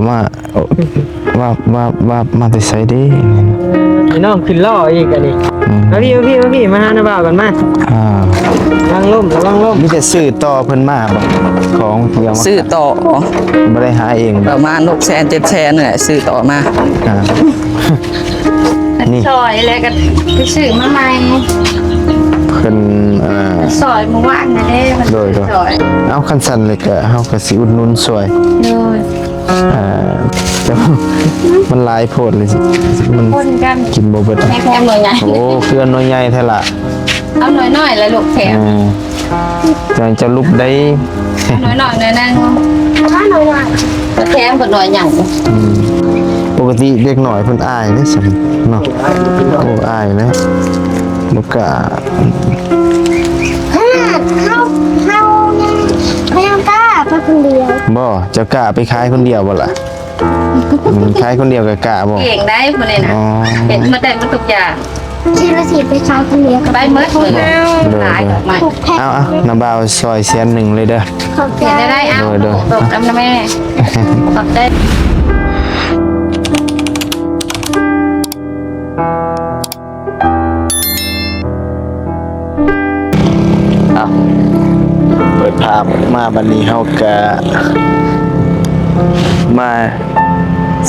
ວ່າ ວ່າ ວ່າ ວ່າມາແຕ່ໃສເດ້? ພີ່ນ້ອງຂຶ້ນລໍ້ອີກອັນນີ້. ອືມ ມາພີ່ ມາພີ່ ມາພີ່ ມາຫານ້າບ່າວກ່ອນມາ. ອ່າ ລະວັງລົ້ມ ລະວັງລົ້ມ. ມີແຕ່ຊື້ຕໍ່ເພິ່ນມາບໍ່? ຂອງທີ່ເອົາມາ ຊື້ຕໍ່ ບໍ່ໄດ້ຫາເອງ. ປະມານຫົກແສນ ເຈັດແສນນີ້ແຫຼະ ຊື້ຕໍ່ມາ. ອ່າ ນີ້ ຊ່ອຍ ແລ້ວກໍໄປຊື້ມາໃໝ່. ເພິ່ນ ອ່າ ຊ່ອຍມື້ວານນີ້ເດ້ ເພິ່ນ ໂດຍ ໂດຍ ຊ່ອຍ. ເອົາ ຄັນຊັ້ນແລ້ວກໍເຮົາກໍຊິອຸດໜູນຊ່ອຍ. ໂດຍ. ອ່າ ມັນຫຼາຍໂພດເລີຍ ມັນ ຄົນກັນ ກິນບໍ່ເບິດ. ໃຫ້ແຖມໜ່ວຍໃຫຍ່. ໂອ້ ຄືເອົາໜ່ວຍໃຫຍ່ແທ້ລະ. ເອົາໜ່ວຍນ້ອຍລະລູກແຖມ. ເອີ ເຈົ້າ ເຈົ້າລຸກໄດ້. ໜ່ວຍນ້ອຍໜ່ວຍໜຶ່ງ ໜ່ວຍນ້ອຍ ແຖມເພິ່ນໜ່ວຍໃຫຍ່. ອືມ ປົກກະຕິເດັກນ້ອຍເພິ່ນອາຍເດ້ຊັ້ນເນາະ. ໂອ້ ອາຍແລ້ວ ບໍ່ກ້າ. ຂະໜາດເຮົາ ເຮົາຍັງ ເຮົາຍັງກ້າໄປຄົນດຽວ. ບໍ່ ເຈົ້າກ້າໄປຂາຍຄົນດຽວບໍ່ລະ? ອືມ ຂາຍຄົນດຽວກໍກ້າບໍ່? ເກັ່ງໄດ໋ຜູ້ນີ້ນະ. ອໍ ເຫັນມາໄດ້ໝົດທຸກຢ່າງ. ຄິດວ່າຊິໄປຂາຍຄົນດຽວກໍໄປໝົດເລີຍ. ໂດຍ ຫຼາຍ ໂດຍ ດອກໄມ້. ເອົາ ເອົາ ນ້າບ່າວຊ່ອຍແສນໜຶ່ງເລີຍເດີ. ຂອບໃຈ. ເຮັດໄດ້ ເອົາ. ໂດຍ ໂດຍ. ຕົກນຳນະແມ່. ຂອບໃຈ. ເອົາ ເປີດພາບມາ ບັດນີ້ເຮົາກະມາ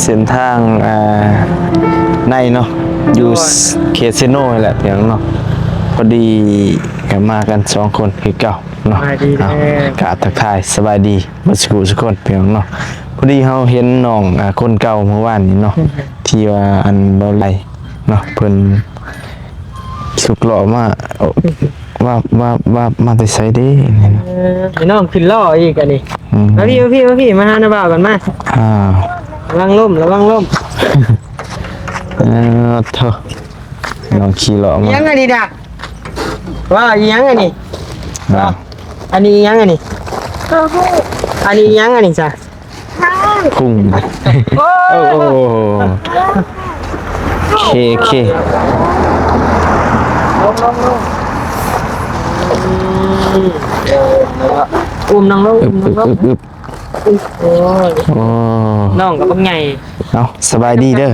ເສັ້ນທາງ ອ່າ ໃນເນາະ ຢູ່ເຂດເຊໂນນີ້ແຫຼະ ພີ່ນ້ອງເນາະ. ພໍດີກະມາກັນສອງຄົນຄືເກົ່າເນາະ. ສະບາຍດີເດີ. ເອົາ ກະທັກທາຍສະບາຍດີເບິດສຸຂູສຸຄົນ ພີ່ນ້ອງເນາະ. ພໍດີເຮົາເຫັນນ້ອງ ອ່າ ຄົນເກົ່າມື້ວານນີ້ເນາະ ທີ່ວ່າ ອັນ ເບົາໄຫຼ ເນາະ ເພິ່ນສຸກລໍ້ມາ ວ່າ ວ່າ ວ່າມາແຕ່ໃສເດ້? ເອີ ພີ່ນ້ອງຂຶ້ນລໍ້ອີກອັນນີ້. ອືມ ມາພີ່ ມາພີ່ ມາພີ່ ມາຫານ້າບ່າວກ່ອນມາ. ອ່າ ລະວັງລົ້ມ ລະວັງລົ້ມ. ເອີ ໂທ້ ນ້ອງຂີ່ລໍ້ມາ. ອີຫຍັງອັນນີ້ດະ? ວ່າອີຫຍັງອັນນີ້? ອ່າ ອັນນີ້ອີຫຍັງອັນນີ້? ບໍ່ຮູ້. ອັນນີ້ອີຫຍັງອັນນີ້ຊະ? ພຸ້ງ. ໂອ້ ໂອ້ ໂອ້ ໂອ້ ໂອ້ ໂອເຄ ໂອເຄ. ອືມ ອຸ້ມນັ່ງລົງ ອຸ້ມນັ່ງລົງ. ອຶບ ອຶບ ອຶບ ອຶບ. ໂອ້ຍ ໂອ້ ນ້ອງກໍບັກໃຫຍ່. ເອົາ ສະບາຍດີເດີ.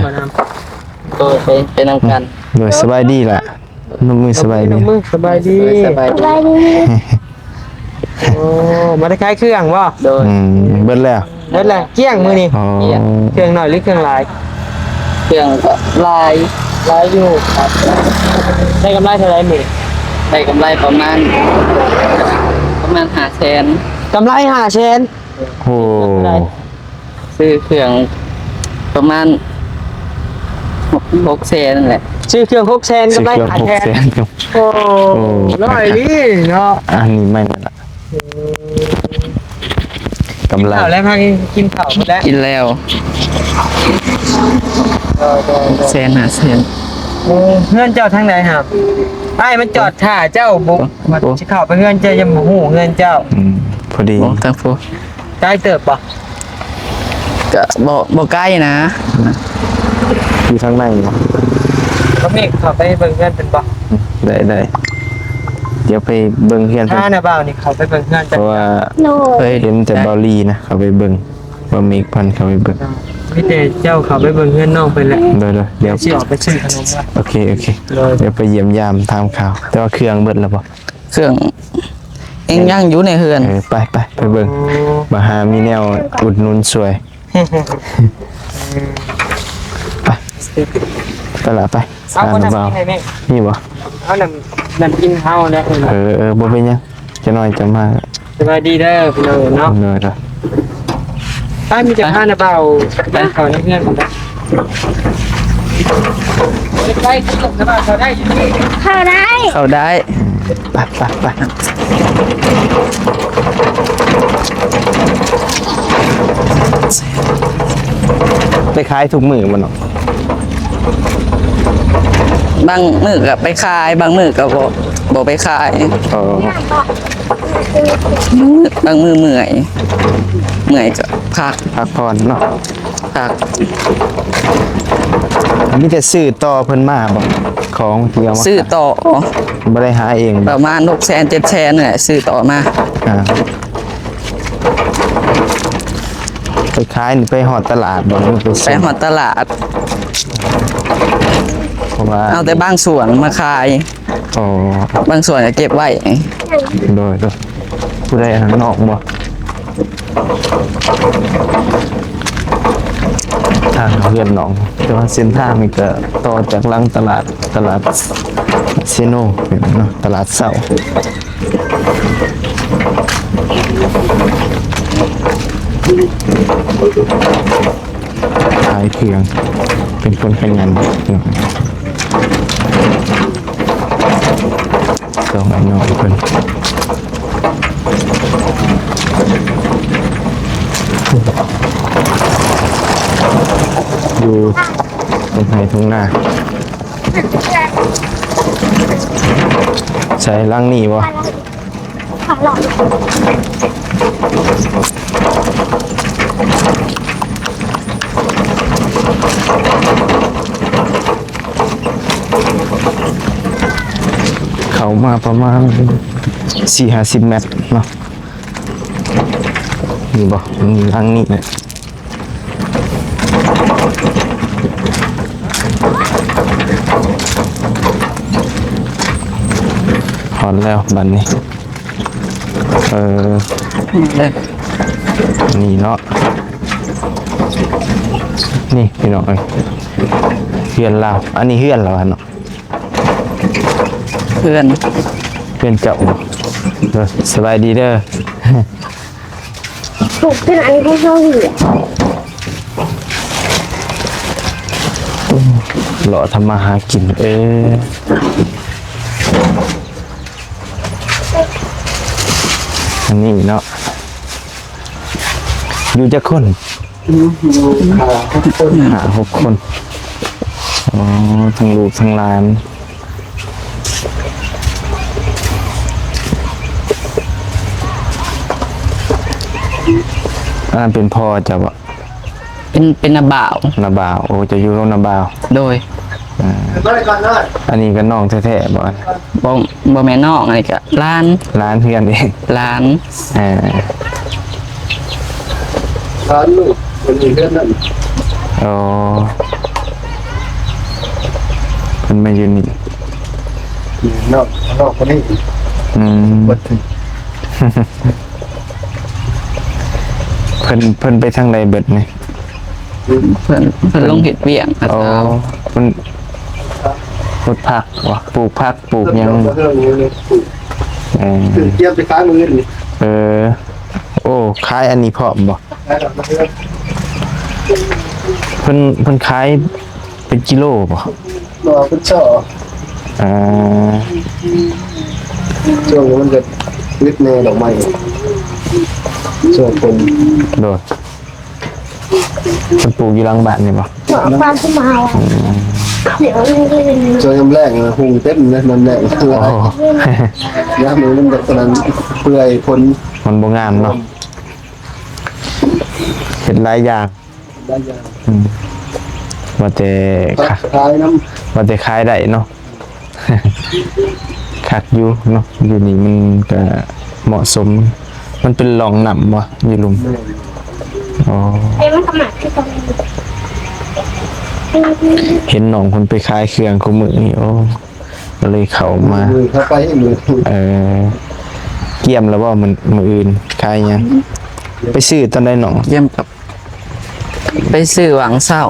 ໂດຍ ໄປ ໄປນຳກັນ. ໂດຍ ສະບາຍດີລະ. ນົບມືສະບາຍດີ. ນົບມື ສະບາຍດີ. ໂດຍ ສະບາຍດີ. ສະບາຍດີ. ໂອ້ ມາໄດ້ຂາຍເຄື່ອງບໍ່? ໂດຍ. ອືມ ເບິດແລ້ວ. ເບິດແລ້ວ ກ້ຽງມື້ນີ້. ອໍ ກ້ຽງ. ເຄື່ອງໜ້ອຍຫຼືເຄື່ອງຫຼາຍ? ເຄື່ອງກໍຫຼາຍ ຫຼາຍຢູ່. ໄດ້ກຳໄລເທົ່າໃດມື້ນີ້? ໄດ້ກຳໄລປະມານ ປະມານຫ້າແສນ. ກຳໄລຫ້າແສນ. ໂອ້ ຊື້ເຄື່ອງປະມານຫົກແສນນັ້ນແຫຼະ. ຊື້ເຄື່ອງຫົກແສນ ກຳໄລຫ້າແສນ. ໂອ້ ໂອ້ ຮ້ອຍນີ້ເນາະ. ອັນນີ້ແມ່ນລະ ກຳໄລ. ກິນເຂົ້າແລ້ວ ພາກັນກິນເຂົ້າແລ້ວ. ກິນແລ້ວ. ໂດຍ ໂດຍ ໂດຍ. ແສນຫ້າແສນ. ໂອ້ ເຮືອນເຈົ້າທາງໃດຫາ? ອ້າຍມັນຈອດຖ້າເຈົ້າ. ບໍ່ ໂອ້ ວ່າຊິເຂົ້າໄປເຮືອນເຈົ້າ ຍັງບໍ່ຮູ້ເຮືອນເຈົ້າ. ອືມ ພໍດີ. ໂອ້ ທາງພຸ້ນ. ໄກເຕີບບໍ່? ກະບໍ່ ບໍ່ໄກນະ. ຢູ່ທາງໃນ. ບໍ່ມີ ເຂົ້າໄປເບິ່ງເຮືອນເພິ່ນບໍ່? ໄດ້ ໄດ້. ດຽວໄປເບິ່ງເຮືອນເພິ່ນ. ຖ້ານ້າບ່າວນີ້ເຂົ້າໄປເບິ່ງເຮືອນເພິ່ນ. ເພາະວ່າ ໂດຍ ເຫັນແຕ່ບ່າວລີນະ ເຂົ້າໄປເບິ່ງ. ບໍ່ມີພັນເຂົ້າໄປເບິ່ງ. ມີແຕ່ເຈົ້າເຂົ້າໄປເບິ່ງເຮືອນນ້ອງເພິ່ນແຫຼະ. ໂດຍ ໂດຍ. ດຽວຊິອອກໄປຊື້ຂະໜົມ. ໂອເຄ ໂອເຄ. ໂດຍ. ດຽວໄປຢ້ຽມຢາມຖາມຂ່າວ. ແຕ່ວ່າເຄື່ອງເບິດແລ້ວບໍ່? ເຄື່ອງຍັງ ຍັງຢູ່ໃນເຮືອນ. ເອີ ໄປ ໄປ ໄປເບິ່ງ. ໂອ້ ມາຫາມີແນວອຸດໜູນຊ່ວຍ. ໄປ ໄປລະ ໄປ. ເອົາ ຫານ້ຳເບົາ. ມີບໍ່? ເອົານ້ຳ ນ້ຳກິນເຮົາແຫຼະ. ເອີ ເອີ ບໍ່ເປັນຫຍັງ ຈັກໜ້ອຍຈະມາ. ສະບາຍດີເດີພີ່ນ້ອງເນາະ. ໂດຍ ໂດຍ. ໄປ ມີແຕ່ພານ້າບ່າວໄປເຂົ້າໃນເຮືອນພຸ້ນນະ. ໄປ ໄປ ເຂົ້າໄດ້ ເຂົ້າໄດ້ ເຂົ້າໄດ້. ໄປ ໄປ ໄປ. ໄປຂາຍທຸກມື້ບໍ່ນ້ອງ? ບາງມື້ກໍໄປຂາຍ ບາງມື້ກໍບໍ່ ບໍ່ໄປຂາຍ. ອໍ ບາງມື້ເມື່ອຍ ເມື່ອຍກໍພັກ ພັກຜ່ອນເນາະ. ຄັກ. ມີແຕ່ຊື້ຕໍ່ເພິ່ນມາບໍ່? ຂອງທີ່ເອົາມາ ຊື້ຕໍ່. ບໍ່ໄດ້ຫາເອງ ປະມານຫົກແສນ ເຈັດແສນນີ້ແຫຼະ ຊື້ຕໍ່ມາ. ອ່າ. ໄປຂາຍນີ້ໄປຮອດຕະຫຼາດບໍ່ ຫຼືໄປ ໄປຮອດຕະຫຼາດ ເພາະວ່າເອົາແຕ່ບາງສ່ວນມາຂາຍ. ອໍ ບາງສ່ວນກໍເກັບໄວ້. ໂດຍ ໂດຍ ຜູ້ໃດ ອັນນັ້ນນ້ອງບໍ່? ທາງເຮືອນນ້ອງ ແຕ່ວ່າເສັ້ນທາງນີ້ກໍຕໍ່ຈາກຫຼັງຕະຫຼາດ ຕະຫຼາດເຊໂນເນາະ ຕະຫຼາດເຊົ້າ. ຂາຍເຄື່ອງ ເປັນຄົນຂະຫຍັນເນາະ ຕ້ອງໃຫ້ນ້ອງເພິ່ນ ຢູ່ທົ່ງໄຮ່ທົ່ງນາ. ໃສ່ຫຼັງນີ້ບໍ່? ເຂົ້າມາປະມານສີ່ຫ້າສິບແມັດເນາະ. ນີ້ບໍ່? ນີ້ ຫຼັງນີ້ແຫຼະ. ຮອດແລ້ວບັດນີ້. ເອີ ນີ້ເນາະ ນີ້ພີ່ນ້ອງເອີຍ ເຮືອນລາວ. ອັນນີ້ເຮືອນລາວເນາະ? ເຮືອນ ເຮືອນເຈົ້າ. ເອີ ສະບາຍດີເດີ. ປູກເປັນອັນຂອງເຮົານີ້ ເລາະທຳມາຫາກິນ. ເອີ ອັນນີ້ເນາະ ຢູ່ຈັກຄົນ? ຢູ່ຫ້າຫົກຄົນ ຫ້າຫົກຄົນ. ອໍ ທັງລູກທັງຫຼານ. ອັນນັ້ນເປັນພໍ່ເຈົ້າບໍ່? ເປັນ ເປັນນ້າບ່າວ. ນ້າບ່າວ. ໂອ້ ເຈົ້າຢູ່ກັບນ້າບ່າວ. ໂດຍ. ອ່າ ອັນນີ້ກໍນ້ອງແທ້ໆບໍ່? ບໍ່ ບໍ່ແມ່ນນ້ອງ ອັນນີ້ກໍຫຼານ. ຫຼານເຮືອນເອງ. ຫຼານ. ເອີ ຫຼານລູກເພິ່ນຢູ່ເຮືອນນັ້ນ. ອໍ ເພິ່ນມາຢູ່ນີ້ ນີ້ນ້ອງ ນ້ອງຄົນນີ້. ອືມ ເພິ່ນ ເພິ່ນໄປທາງໃດເບິດນີ້? ເພິ່ນ ເພິ່ນລົງເຮັດວຽກ. ອໍ ເພິ່ນເຮັດຜັກບໍ່? ປູກຜັກ ປູກຫຍັງ? ເອີ ກຽມໄປຂາຍມື້ອື່ນນີ້. ເອີ ໂອ້ ຂາຍອັນນີ້ພ້ອມບໍ່? ຂາຍດອກມະເຂືອ. ເພິ່ນ ເພິ່ນຂາຍເປັນກິໂລບໍ່? ບໍ່ ເປັນຊໍ. ອ່າ ຊ່ວງນີ້ມັນກໍອຶດແດ່ດອກໄມ້ ຊ່ວງຝົນ. ໂດຍ. ເພິ່ນປູກຢູ່ຫຼັງບ້ານນີ້ບໍ່? ບ້ານທີ່ມາເຮົາ. ອືມ ຊ່ວງຍາມແລ້ງຮຸ່ງເຕັມເລີຍ ຍາມແລ້ງ. ໂອ້ ຍາມນີ້ມັນແບບນັ້ນ ເປື່ອຍ ຝົນ ມັນບໍ່ງາມເນາະ ເຮັດຫຼາຍຢ່າງ. ອືມ ວ່າແຕ່ຂາຍນຳ ວ່າແຕ່ຂາຍໄດ້ເນາະ. ຄັກຢູ່ເນາະ ຢູ່ນີ້ມັນກະເໝາະສົມ. ມັນເປັນຮ່ອງນ້ຳບໍ່ ຢູ່ລຸ່ມ? ແມ່ນ. ອໍ ເຫັນນ້ອງເພິ່ນໄປຂາຍເຄື່ອງຄູ່ມື້ນີ້ ໂອ້ ກໍເລີຍເຂົ້າມາ. ເຂົ້າໄປມື້ ເອີ ກຽມແລ້ວບໍ່? ມື້ ມື້ອື່ນຂາຍຫຍັງ? ໄປຊື້ຕອນໃດນ້ອງ? ກຽມກັບ ໄປຊື້ຫວ່າງເຊົ້າ.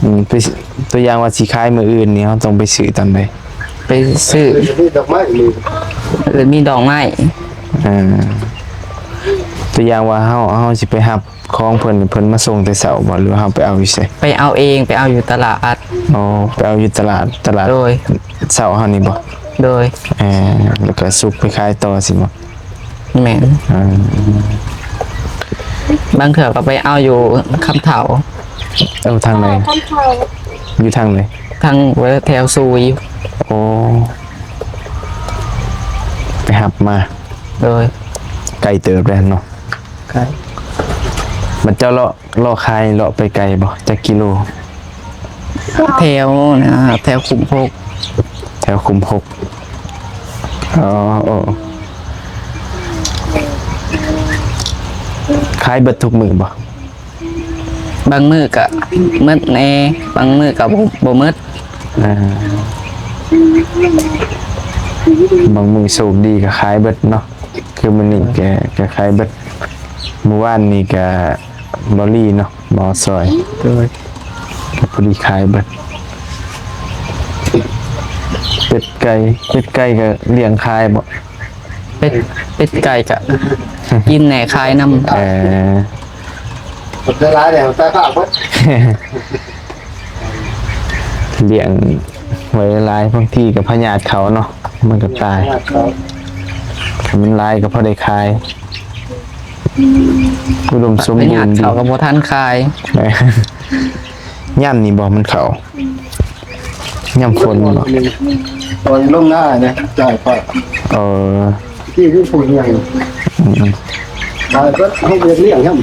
ອືມ ໄປ ຕົວຢ່າງວ່າຊິຂາຍມື້ອື່ນນີ້ ເຮົາຕ້ອງໄປຊື້ຕອນໃດ? ໄປຊື້ ເອີ ມີດອກໄມ້ນີ້ ເອີ ມີດອກໄມ້. ເອີ ຕົວຢ່າງວ່າເຮົາ ເຮົາຊິໄປຮັບຂອງເພິ່ນ ເພິ່ນມາສົ່ງແຕ່ເຊົ້າບໍ່ ຫຼືວ່າເຮົາໄປເອົາຢູ່ໃສ? ໄປເອົາເອງ ໄປເອົາຢູ່ຕະຫຼາດ. ອໍ ໄປເອົາຢູ່ຕະຫຼາດ ຕະຫຼາດ. ໂດຍ. ເຊົ້າເຮົານີ້ບໍ່? ໂດຍ. ເອີ ແລ້ວກໍສຸກໄປຂາຍຕໍ່ຊີ້ບໍ່? ແມ່ນ. ເອີ ບາງເທື່ອກໍໄປເອົາຢູ່ຄຳເຖົ້າ. ເອົາທາງໃດ? ຄຳເຖົ້າ. ຢູ່ທາງໃດ? ທາງແຖວຊູຍ. ໂອ້ ໄປຮັບມາ. ໂດຍ. ໄກເຕີບເດ້ເນາະ. ໄກ. ບັດເຈົ້າເລາະ ເລາະຂາຍເລາະໄປໄກບໍ່? ຈັກກິໂລ? ແຖວນະ ແຖວຂຸມຫົກ. ແຖວຂຸມຫົກ. ອໍ ໂອ້ ຂາຍເບິດທຸກມື້ບໍ່? ບາງມື້ກະໝົດແດ່ ບາງມື້ກະບໍ່ ບໍ່ໝົດ. ອ່າ ບາງມື້ໂຊກດີກໍຂາຍເບິດເນາະ ຄືມື້ນີ້ກໍ ກໍຂາຍເບິດ. ມື້ວານນີ້ກໍບໍ່ລີເນາະ ບໍ່ຊອຍ ໂດຍ ກໍພໍດີຂາຍເບິດ. ເປັດໄກ່ ເປັດໄກ່ກໍລ້ຽງຂາຍບໍ່? ເປັດ ເປັດໄກ່ກະກິນແດ່ຂາຍນຳ. ເອີ ເປັດໄກ່ຫຼາຍແລ້ວຕາຍພາກເບິດ ລ້ຽງໄວ້ຫຼາຍ ບາງທີກໍພະຍາດເຂົ້າເນາະ ມັນກໍຕາຍ. ພະຍາດເຂົ້າ ຖ້າມັນຫຼາຍກໍພໍໄດ້ຂາຍ ອຸດົມສົມບູນດີ. ພະຍາດເຂົ້າກໍບໍ່ທັນຂາຍ. ເອີ ຍາມນີ້ບໍ່ ມັນເຂົ້າ ຍາມຝົນບໍ່? ຕອນລົງນານະ ຈ່າຍໄປ. ເອີ ທີ່ຢູ່ຜູ້ໃຫຍ່ ອືມ ຕາຍເບິດ ເຮົາບໍ່ໄດ້ລ້ຽງຊ້ຳ.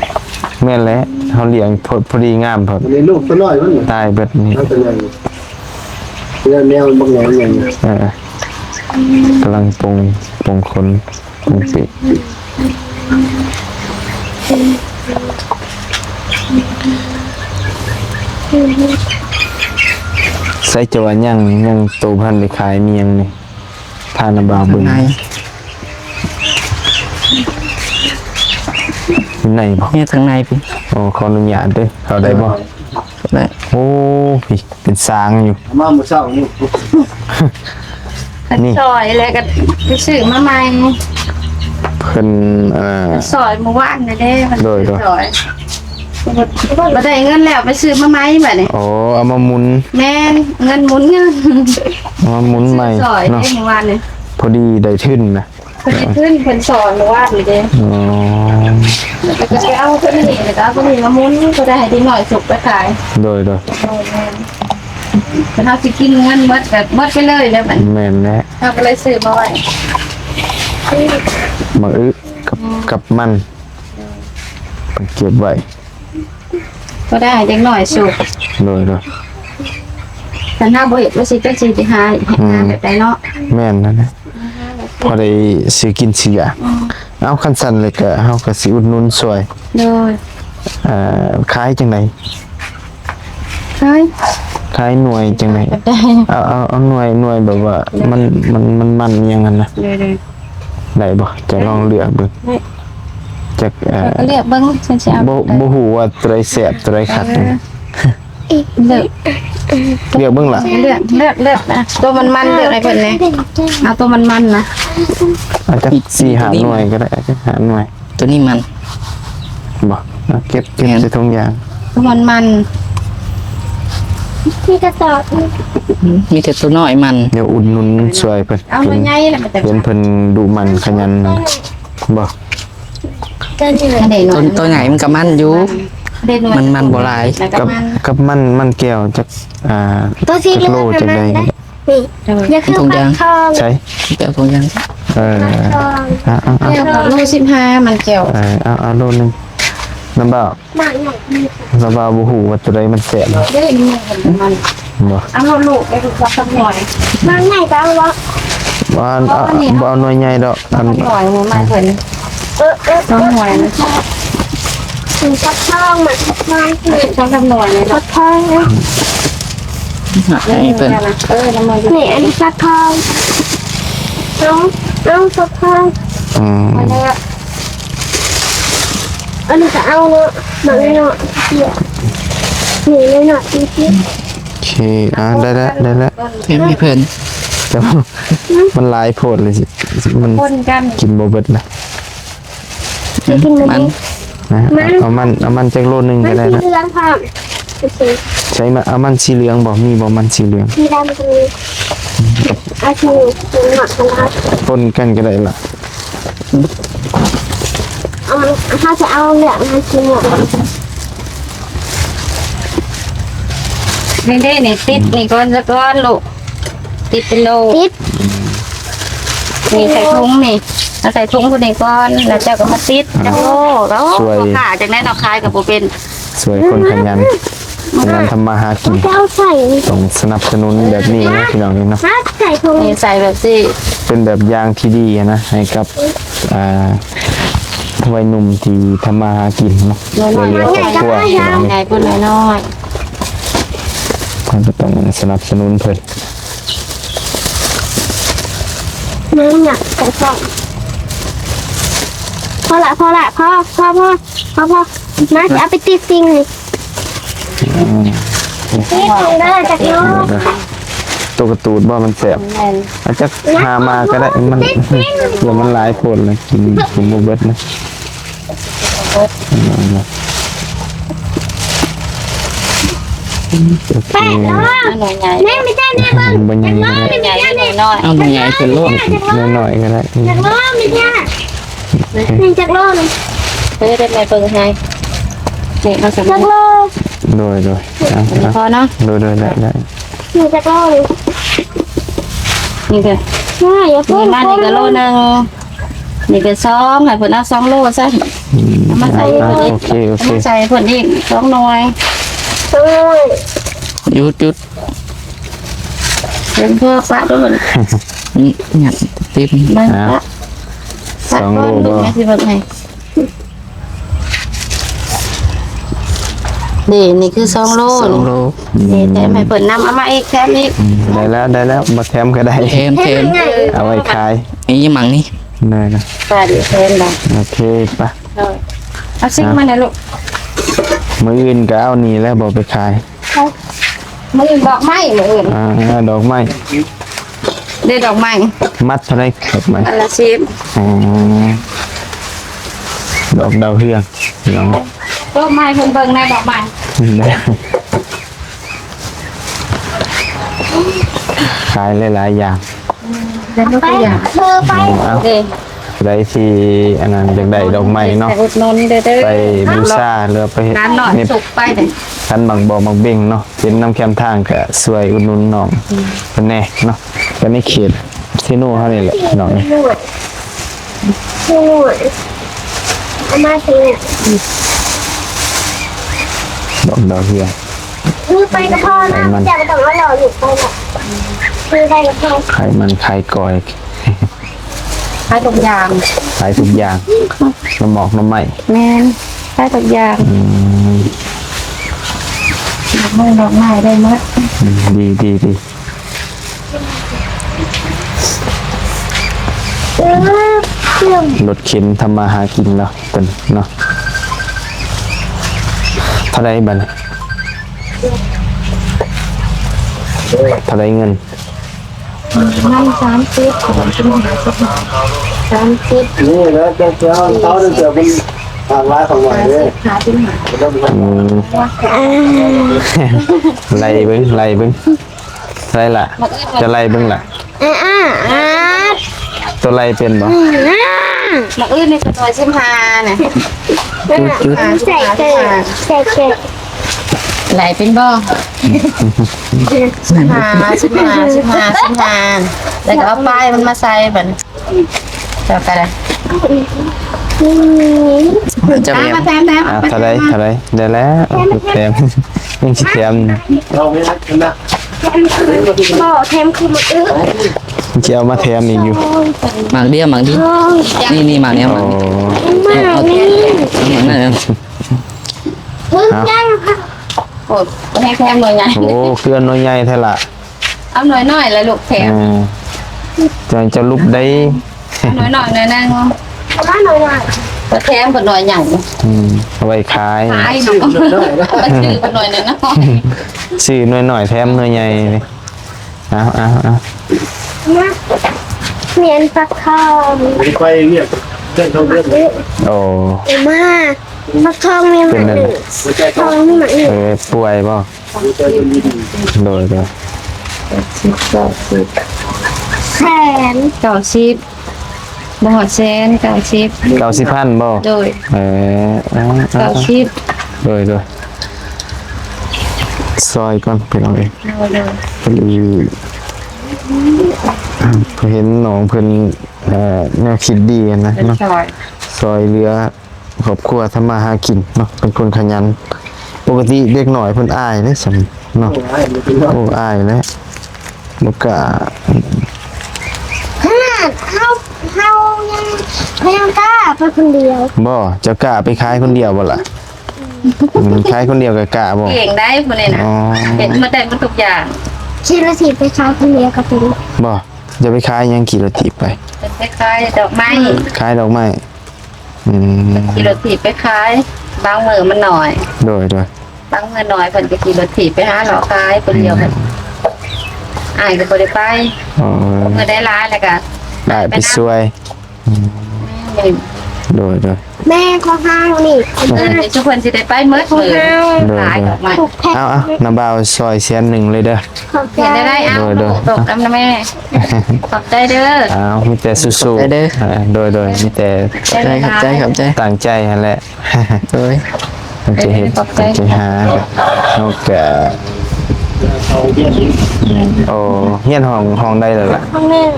ແມ່ນແຫຼະ ເຮົາລ້ຽງພໍ ພໍດີງາມ ພໍດີລູກຕົວນ້ອຍມັນຕາຍເບິດນີ້ ເອົາຕົວໃຫຍ່ ເຮືອແນວບັກໃຫຍ່ໃຫຍ່. ເອີ ກຳລັງປົງ ປົງຂົນ ໃສຈະວ່າຍັງ ຍັງໂຕພັນໄດ້ຂາຍມີຫຍັງນີ້ ພານະບ່າວເບິ່ງ ໃນ ຢູ່ໃນບໍ່? ເຮັດທາງໃນພຸ້ນ. ໂອ້ ຂໍອະນຸຍາດເດີ້ ເຂົ້າໄດ້ບໍ່? ໄດ້. ໂອ້ ພີ້ ເປັນສາງຢູ່ ມາມື້ເຊົ້ານີ້ ນີ້ ຊອຍແລ້ວກໍໄປຊື້ມາໃໝ່. ເພິ່ນ ເອີ ຊອຍມື້ວານນີ້ເດ້ ເພິ່ນ ໂດຍ ໂດຍ ຊອຍ ບໍ່ໄດ້ເງິນແລ້ວໄປຊື້ມາໃໝ່ບາດນີ້. ໂອ້ ເອົາມາໝຸນ. ແມ່ນ ເງິນໝຸນເງິນ ເອົາມາໝຸນໃໝ່ ຊື້ຊອຍເນາະ ເດ້ ມື້ວານນີ້ ພໍດີໄດ້ທຶນນະ. ເພິ່ນໄດ້ທຶນ ເພິ່ນສອນມື້ວານນີ້ເດ້. ອໍ ແລ້ວກໍໄປເອົາຕົວນີ້ ແລ້ວກໍເອົາຕົວນີ້ມາໝຸນ ກໍໄດ້ໃຫ້ເດັກນ້ອຍສຸກໄປຂາຍ. ໂດຍ ໂດຍ ໂດຍ ແມ່ນ. ຄັນເຮົາຊິກິນເງິນໝົດກໍໝົດໄປເລີຍແລ້ວບັດນີ້. ແມ່ນແຫຼະ ເຮົາກໍເລີຍຊື້ມາໄວ້ ໝາກອຶກັບ ອືມ ກັບມັນ ເກັບໄວ້ ກໍໄດ້ໃຫ້ເດັກນ້ອຍສຸກ. ໂດຍ ໂດຍ ຄັນເຮົາບໍ່ເຮັດ ວ່າຊິຈັກຊິໄປຫາ ອືມ ຫາແບບໃດເນາະ. ແມ່ນນັ້ນແຫຼະ ພໍໄດ້ຊື້ກິນຊື້ຢາກ. ອືມ ເອົາ ຄັນຊັ້ນແລ້ວກໍເຮົາກໍຊິອຸດໜູນຊ່ວຍ. ໂດຍ ເອີ ຂາຍຈັ່ງໃດ? ຂາຍ ຂາຍໜ່ວຍຈັ່ງໃດ? ກໍໄດ້ ເອົາ ເອົາ ເອົາໜ່ວຍ ໜ່ວຍແບບວ່າ ໂດຍ ມັນ ມັນ ມັນ ມັນຫຍັງຫັ້ນນະ. ໂດຍ ໂດຍ ໄດ້ບໍ່? ຈະລອງເລືອກເບິ່ງ ໄດ້ ຈັກ ເອີ ກໍເລືອກເບິ່ງ ຊິເອົາ ບໍ່ ບໍ່ຮູ້ວ່າຕົວໃດແຊບ ຕົວໃດຄັກ. ເອີ ເລືອກ ເລືອກເບິ່ງລະ ເລືອກ ເລືອກ ເລືອກນະ ຕົວມັນໆ ເລືອກໃຫ້ເພິ່ນແດ່ ເອົາຕົວມັນໆ ນະ. ເອົາຈັກສີ່ຫ້າໜ່ວຍກໍໄດ້ ເອົາຈັກຫ້າໜ່ວຍ. ຕົວນີ້ມັນ ບໍ່ ເອົາເກັບ ເກັບ ແມ່ນ ໃສ່ຖົງຢາງ ຕົວມັນໆ ມີແຕ່ຕົວ ອືມ ມີແຕ່ຕົວນ້ອຍມັນ. ດຽວອຸດໜູນຊ່ວຍເພິ່ນ ເອົາໜ່ວຍໃຫຍ່ລະມັນຈະ ເຫັນເພິ່ນດຸໝັ່ນຂະຫຍັນບໍ່? ຕົວ ຕົວໃຫຍ່ມັນກໍມັນຢູ່ ມັນ ມັນບໍ່ຫຼາຍ. ກັບ ກັບມັນ ມັນແກ້ວຈັກ ອ່າ ຕົວສີເຫຼືອງ ຈັກໂລ ຈັກໃດ ນີ້ ຢ່າຄື ມັນຖົງຢາງ ຟັກທອງ ໃສ່ ແກ້ວຖົງຢາງ. ເອີ ເອົາ ເອົາ ເອົາ ແກ້ວໂລສິບຫ້າ ມັນແກ້ວ. ເອີ ເອົາ ເອົາໂລໜຶ່ງ ນ້ຳບ່າວ ໝາກຫຍັງ ລາວວ່າບໍ່ຮູ້ວ່າຕົວໃດມັນແຊບ. ເດ້ ນີ້ມັນ ບໍ່ ເອົາລູກໄປ ສັກໜ່ວຍ ໜ່ວຍໃຫຍ່ກໍເອົາບໍ່? ບໍ່ ເອົາ ບໍ່ເອົາໜ່ວຍໃຫຍ່ດອກ ອັນໜ່ວຍໃໝ່ເພິ່ນ ເອີ ເອີ ສອງໜ່ວຍນະ ມັນຟັກທອງ ມັນຟັກທອງ ເອີ ສອງສາມໜ່ວຍນີ້ດອກ ຟັກທອງ ເອີ ເອີ ເພິ່ນ ເອີ ນ້ຳມັນ ນີ້ ອັນນີ້ຟັກທອງ ເອົາ ເອົາ ຟັກທອງ ອືມ ອັນນີ້ກໍເອົາເນາະ ບັກນ້ອຍໆ ນີ້ນ້ອຍໆ ນີ້ ໂອເຄ ອ່າ ໄດ້ແລ້ວ ໄດ້ແລ້ວ ແຖມໃຫ້ເພິ່ນ ແຕ່ວ່າມັນຫຼາຍໂພດເລີຍ ມັນ ປົນກັນ ກິນບໍ່ເບິດລະ ກິນມັນ ມັນ ນະ ເອົາມັນ ເອົາມັນຈັກໂລໜຶ່ງກໍໄດ້ລະ ມັນສີເຫຼືອງພ້ອມ ໂອເຄ ໃສ່ມາ ເອົາມັນສີເຫຼືອງບໍ່? ມີບໍ່ມັນສີເຫຼືອງ? ສີດຳກໍມີ ເອົາສີ ສີໝາກກໍໄດ້ ປົນກັນກໍໄດ້ລະ. ເອົາ ເຮົາຈະເອົາເລືອກມາກິນເນາະ ນີ້ເດ້ ນີ້ຕິດນີ້ກ່ອນ ສາກ່ອນລູກ ຕິດເປັນໂລ ຕິດ ນີ້ໃສ່ຖົງນີ້ ເອົາໃສ່ຖົງພຸ້ນນີ້ກ່ອນ ແລ້ວເຈົ້າກໍມາຕິດ ອືມ ຈັກໂລ. ໂອ້ ຊ່ວຍ ພໍ່ຄ້າຈັ່ງໃດເນາະ ຂາຍກໍບໍ່ເປັນ ຊ່ວຍຄົນຂະຫຍັນ ຂະຫຍັນທຳມາຫາກິນ ເຈົ້າໃສ່ ຕ້ອງສະໜັບສະໜູນແບບນີ້ເນາະ ພີ່ນ້ອງເນາະ ໃສ່ຖົງນີ້ ໃສ່ແບບນີ້ ເປັນແບບຢ່າງທີ່ດີນະ ໃຫ້ກັບ ອ່າ ໄວໜຸ່ມທີ່ທຳມາຫາກິນເນາະ ຊ່ວຍເຫຼືອຄອບຄົວ ໃຫຍ່ພຸ້ນນ້ອຍໆ ເຮົາກໍຕ້ອງສະໜັບສະໜູນເພິ່ນ. ມັນຫຍັງຂອງເຂົາ ພໍລະ ພໍລະ ພໍ ພໍ ພໍ ພໍ ມາ ຊິເອົາໄປຕິດສິ່ງນີ້ ອືມ ຕິດເດີ ຈັກໂລ ໂຕກະຕູດບໍ່ ມັນແຊບ ແມ່ນ ອາດຈະຫາມາກໍໄດ້ ມັນ ເພື່ອມັນຫຼາຍໂພດລະ ກິນ ກິນບໍ່ເບິດນະ. ໂອເຄ ແປດແລ້ວ ໜ່ວຍໃຫຍ່ ແມ່ ມີແຕ່ແມ່ເບິ່ງ ບໍ່ໃຫຍ່ ໜ່ວຍໃຫຍ່ ໜ່ວຍນ້ອຍ ເອົາໜ່ວຍໃຫຍ່ຂຶ້ນໂລດ ໜ່ວຍນ້ອຍກໍໄດ້ ຈັກໂລ ມີແຕ່ ນີ້ຈັກໂລນີ້ ເອີ ໄດ້ແມ່ເບິ່ງໃຫ້ ນີ້ເອົາສຳ ຈັກໂລ ໂດຍ ໂດຍ ເອົາ ພໍເນາະ ໂດຍ ໂດຍ ໄດ້ ໄດ້ ນີ້ຈັກໂລນີ້ ນີ້ກໍ ນ້ອຍ ຢ່າເພິ່ງ ນີ້ມານີ້ກໍໂລໜຶ່ງ ນີ້ກໍສອງ ໃຫ້ເພິ່ນເອົາສອງໂລຊະ ອືມ ເອົາມາໃສ່ ອ່າ ໂອເຄ ໂອເຄ ເອົາມາໃສ່ເພິ່ນອີກສອງໜ່ວຍ ສອງໜ່ວຍ ຢຸດ ຢຸດ ເພິ່ນເພື່ອປະໂລດ ນີ້ຫຍັງຕິດ ມາ ອ່າ ປະ ສອງໂລ ປະກ່ອນ ບໍ່ ລູກ ແມ່ຊິເບິ່ງໃຫ້ ນີ້ ນີ້ຄືສອງໂລ ສອງໂລ ນີ້ ອືມ ແຖມໃຫ້ເພິ່ນນຳ ເອົາມາອີກ ແຖມອີກ ອືມ ໄດ້ແລ້ວ ໄດ້ແລ້ວ ບໍ່ແຖມກໍໄດ້ ແຖມ ແຖມ ເອົາໄວ້ຂາຍ ນີ້ໝາກນີ້ ໄດ້ລະ ປານແຖມລະ ໂອເຄ ໄປ ເອົາຊິງມາແດ່ລູກ ມື້ອື່ນກໍເອົານີ້ແຫຼະ ບໍ່ໄປຂາຍ ມື້ອື່ນດອກໄມ້ ມື້ອື່ນ ອ່າ ດອກໄມ້ ໄດ້ດອກໄມ້ ມັດເທົ່າໃດ ດອກໄມ້ ອັນລະສິບ ອໍ ດອກດາວເຮືອງ ພີ່ນ້ອງ ດອກໄມ້ເພິ່ນເບິ່ງແດ່ ດອກໄມ້ ຂາຍຫຼາຍໆຢ່າງ ອືມ ໄດ້ໝົດທຸກຢ່າງ ເອົາ ເອີ ຜູ້ໃດທີ່ອັນນັ້ນ ຢາກໄດ້ດອກໄມ້ເນາະ ໄປອຸດໜູນເດີ ໄປບູຊາ ຫຼືວ່າໄປເຮັດ ຮ້ານນ້ອຍສຸກໄປເດ້ ຄັນມັກບອກມັກເບັງເນາະ ເຫັນນຳແຄມທາງ ກະຊ່ວຍອຸດໜູນນ້ອງ ອືມ ເພິ່ນແດ່ເນາະ ກະໃນເຂດເຊໂນເຮົານີ້ແຫຼະ ພີ່ນ້ອງເອີຍ ດອກດາວເຮືອງ ຄືໄປກະເພາະນະ ໄຂມັນ ຢ່າໄປຕ້ອງເອົາຫຼໍ່ຢູ່ໄປນະ ຄືໄປກະເພາະ ໄຂມັນ ໄຂກ້ອຍ ຂາຍທຸກຢ່າງ ຂາຍທຸກຢ່າງ ໜໍ່ໝອກໜໍ່ໄມ້ ແມ່ນ ຂາຍທຸກຢ່າງ ອືມ ດອກໄມ້ ດອກໄມ້ໄດ້ໝົດ ອືມ ດີ ດີ ດີ ລົດເຂັນທຳມາຫາກິນເນາະ ເພິ່ນເນາະ ເທົ່າໃດບັດນີ້ ເທົ່າໃດເງິນ ມັນສາມສິບ ສາມສິບ ນີ້ແຫຼະ ເຈົ້າເຈົ້າ ເຈົ້າເຈົ້າເປັນທາງລາຍຂອງໃໝ່ເດ້ ຫ້າສິບຫ້າ ອືມ ໄລ່ເບິ່ງ ໄລ່ເບິ່ງ ໃສ່ລະ ຈະໄລ່ເບິ່ງລະ ອາ ໂຕໄລ່ເປັນບໍ່ ມື້ອື່ນນີ້ກໍໜ່ວຍສິບຫ້ານະ ຈຸດໆ ໃສ່ເກີ ໃສ່ເກີ ໄລ່ເປັນບໍ່ ສິບຫ້າ ສິບຫ້າ ສິບຫ້າ ສິບຫ້າ ແລ້ວກໍເອົາປ້າຍມັນມາໃສ່ບັດນີ້ ເຈົ້າກໍໄດ້ ຈະ ອ່ະ ມາແຖມ ແຖມ ອ່ະ ເອົາໄປ ເທົ່າໃດ ແຖມມາ ເທົ່າໃດ ໄດ້ແລ້ວ ແຖມ ແຖມ ຍັງຊິແຖມ ເອົາໄປຮັກກັນນະ ບໍ່ ແຖມຄືໝາກອຶ ຊິເອົາມາແຖມອີກຢູ່ ໝາກດຽວ ໝາກດຽວ ນີ້ ນີ້ ໝາກນີ້ ອໍ ໝາກນີ້ ເອົາ ເອົາ ເອົາ ເອົາ ເອົາ ເອົາ ໂອ້ຍ ໃຫ້ແຖມໜ່ວຍໃຫຍ່ ໂອ້ ຄືເອົາໜ່ວຍໃຫຍ່ແທ້ລະ ເອົາໜ່ວຍນ້ອຍລະລູກແຖມ ເອີ ຈະ ຈະຫຼຸບໄດ້ ໜ່ວຍນ້ອຍໜ່ວຍໜຶ່ງ ເອົາມາໜ່ວຍນ້ອຍ ກໍແຖມເພິ່ນໜ່ວຍໃຫຍ່ ອືມ ເອົາໄວ້ຂາຍ ຂາຍເນາະ ຊື້ເພິ່ນໜ່ວຍໜຶ່ງເນາະ ຊື້ໜ່ວຍນ້ອຍແຖມໜ່ວຍໃຫຍ່ ເອົາ ເອົາ ເອົາ ມາ ແມ່ນຟັກທອງ ໄປວຽກເດີນເຂົ້າເຮືອນ ໂອ້ ມາ ຟັກທອງມີໝາກໜຶ່ງ ຟັກທອງມີໝາກໜຶ່ງ ເອີ ປ່ວຍບໍ່? ໂດຍ ໂດຍ ແສນ ເກົ້າສິບ ບໍ່ຮອດແສນ ເກົ້າສິບ ເກົ້າສິບພັນບໍ່? ໂດຍ ເອີ ເກົ້າສິບ ໂດຍ ໂດຍ ຊ່ອຍກ່ອນພີ່ນ້ອງເອີຍ ໂດຍ ໂດຍ ເຫັນນ້ອງເພິ່ນ ເອີ ແນວຄິດດີນະເນາະ ຊ່ອຍ ຊ່ອຍເຫຼືອ ຄອບຄົວທຳມາຫາກິນເນາະ ເປັນຄົນຂະຫຍັນ ປົກກະຕິເດັກນ້ອຍເພິ່ນອາຍເດ້ຊັ້ນເນາະ ໂອ້ ອາຍແຫຼະ ບໍ່ກ້າ ຂະໜາດເຮົາ ເຮົາຍັງ ຂ້ອຍຍັງກ້າໄປຄົນດຽວ. ບໍ່ ເຈົ້າກ້າໄປຂາຍຄົນດຽວບໍ່ລະ? ອືມ ຂາຍຄົນດຽວກໍກ້າບໍ່? ເກັ່ງໄດ໋ຜູ້ນີ້ນະ. ອໍ ເຮັດໝົດໄດ້ໝົດທຸກຢ່າງ. ຂີ່ລົດຖີບໄປຂາຍຄົນດຽວກໍເປັນ. ບໍ່ ຈະໄປຂາຍຫຍັງ? ຂີ່ລົດຖີບໄປ ເປັນໄປຂາຍດອກໄມ້. ຂາຍດອກໄມ້. ອືມ ຂີ່ລົດຖີບໄປຂາຍ ບາງມື້ມັນໜ້ອຍ. ໂດຍໆ. ບາງມື້ໜ້ອຍເພິ່ນກໍຂີ່ລົດຖີບໄປຫາເລາະຂາຍຜູ້ດຽວ. ອືມ ອ້າຍກໍບໍ່ໄດ້ໄປ. ອໍ ມື້ໃດຫຼາຍແລ້ວກໍອ້າຍໄປຊ່ວຍ. ອືມ ແມ່ນ. ໂດຍໆ. ແມ່ຂອງເຮົານີ້ ເອີ ທຸກຄົນຊິໄດ້ໄປໝົດມື້. ໂດຍໆ. ຂາຍດອກໄມ້. ເອົາໆ ນ້າບ່າວຊ່ອຍແສນໜຶ່ງເລີຍເດີ. ຂອບໃຈ. ເຮັດໄດ້ ເອົາ ໂດຍໆ ຕົກນຳນະແມ່. ຂອບໃຈເດີ. ເອົາ ມີແຕ່ສູ້ໆ. ຂອບໃຈເດີ. ເອີ ໂດຍໆ ມີແຕ່ ຂອບໃຈ ຂອບໃຈ ຂອບໃຈ. ຕັ້ງໃຈຫັ້ນແຫຼະ. ໂດຍ. ເພິ່ນຈະເຮັດ ເພິ່ນຈະຫາ. ເຮົາກະ ໂອ້ ຮຽນຫ້ອງ ຫ້ອງໃດແລ້ວລະ? ຫ້ອງໜຶ່ງ.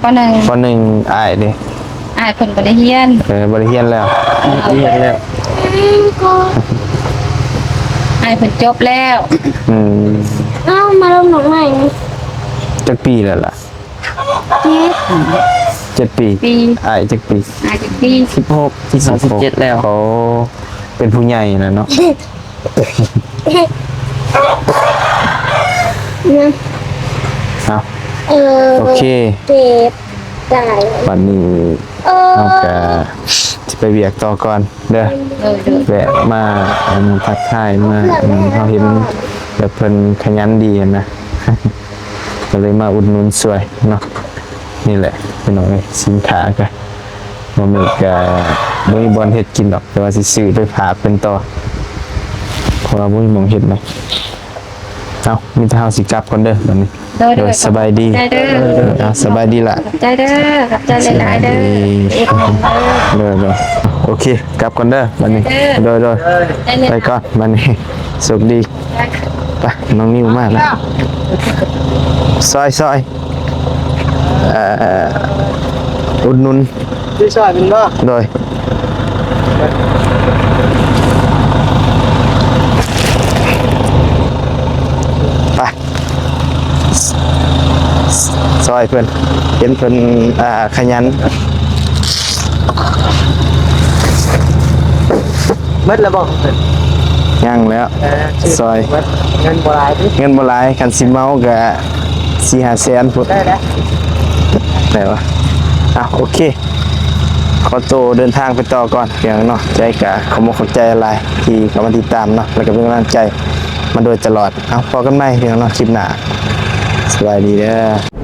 ປໍໜຶ່ງ. ປໍໜຶ່ງ. ອ້າຍເດ? ອ້າຍເພິ່ນບໍ່ໄດ້ຮຽນ. ເອີ ບໍ່ໄດ້ຮຽນແລ້ວ. ບໍ່ໄດ້ຮຽນແລ້ວ. ອ້າຍເພິ່ນຈົບແລ້ວ. ອືມ ເອົາ ມາລົງໜອງໃໝ່. ຈັກປີແລ້ວລະ? ເຈັດ. ເຈັດປີ. ປີ. ອ້າຍຈັກປີ? ອ້າຍຈັກປີ? ສິບຫົກ. ສິບຫົກ ສິບເຈັດແລ້ວ. ໂອ້ ເປັນຜູ້ໃຫຍ່ແລ້ວເນາະ. ເອົາ ເອີ ໂອເຄ ເຈັບ ໄດ້ ບັດນີ້ ເອີ ເຮົາກະຊິໄປວຽກຕໍ່ກ່ອນເດີ. ໂດຍໆ. ແວະມາ ອັນ ທັກທາຍມາ ອັນ ເຮົາເຫັນແບບເພິ່ນຂະຫຍັນດີຫັ້ນນະ ກໍເລີຍມາອຸດໜູນຊ່ວຍເນາະ. ນີ້ແຫຼະພີ່ນ້ອງເອີຍ ສິນຄ້າກະ ບໍ່ມີ ກະບໍ່ມີບ່ອນເຮັດກິນດອກ ແຕ່ວ່າຊິຊື້ໄປຝາກເພິ່ນຕໍ່ ເພາະວ່າບໍ່ມີໝ່ອງເຮັດດອກ. ເອົາ ມີແຕ່ເຮົາຊິກັບກ່ອນເດີບັດນີ້. ໂດຍໆ. ໂດຍ ສະບາຍດີ. ຂອບໃຈເດີ. ເອົາ ສະບາຍດີລະ. ຂອບໃຈເດີ. ຂອບໃຈຫຼາຍໆເດີ. ສະບາຍດີ. ອຸດໜູນເດີ. ໂດຍໆ. ໂອເຄ ກັບກ່ອນເດີບັດນີ້. ໂດຍໆ. ໄປກ່ອນບັດນີ້. ໂຊກດີ. ໄປ ນ້ອງນິວມາແລ້ວ. ຊ່ອຍ ຊ່ອຍ ເອີ ອຸດໜູນ ຊ່ອຍເປັນບໍ່? ໂດຍ. ໄປ ຊ່ອຍເພິ່ນ ເຫັນເພິ່ນ ອ່າ ຂະຫຍັນ. ໝົດແລ້ວບໍ່ຂອງເພິ່ນ? ຍັງແລ້ວ. ເອີ ຊ່ອຍ ເງິນບໍ່ຫຼາຍຕິ? ເງິນບໍ່ຫຼາຍ ຄັນຊິເມົາກະສີ່ຫ້າແສນພຸ້ນ. ໄດ້ແລ້ວ ໄດ້ວະ. ອ່ະ ໂອເຄ ຂໍໂຕເດີນທາງໄປຕໍ່ກ່ອນພີ່ນ້ອງເນາະ. ຈັ່ງໃດກະຂອບອົກຂອບໃຈຫຼາຍທີ່ເຂົ້າມາຕິດຕາມເນາະ ແລ້ວກະເປັນກຳລັງໃຈມາໂດຍຕະຫຼອດ. ເອົາ ພໍ້ກັນໃໝ່ພີ່ນ້ອງເນາະ ຄລິບໜ້າ. ສະບາຍດີເດີ.